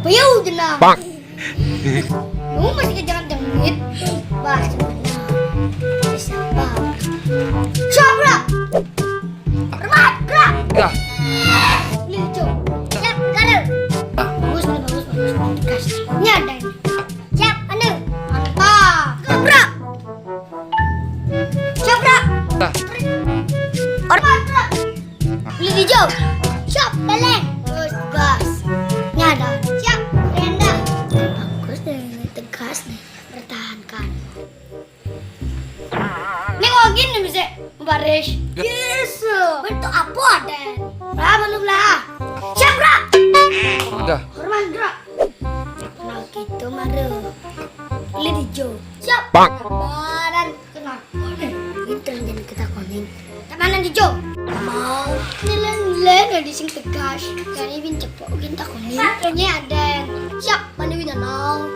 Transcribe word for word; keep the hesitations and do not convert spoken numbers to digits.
Ayo, jenang. Lu masih kejangan jengit. Bah, sebenarnya. Siapa? Siapa? Hormat, gerak. Dah. Lucu. Siap, galau. Bagus nih, bagus, bagus. Gas. Ini ada ini. Siap, anu. Mantap. Gerak. Siap, gerak. Dah. Hormat, gerak. Beli hijau. Siap, leleng. Terus gas. Ini ada. Siap, rendah. Bagus deh, ini tegas nih. Pertahankan. Ini kok gini bisa baris. Yes. Bentuk apa, Den? Lah, belum lah. Siap, gerak. Dah. Hormat, gerak. Nah, gitu, Maru. Beli hijau. Siap. Badan kena. Itu yang jadi kita koning. Mana hijau? Mau. Nilai-nilai dari sing tegas. Jadi bin cepok kita koning. Ini ada. Siap, mana bin mau.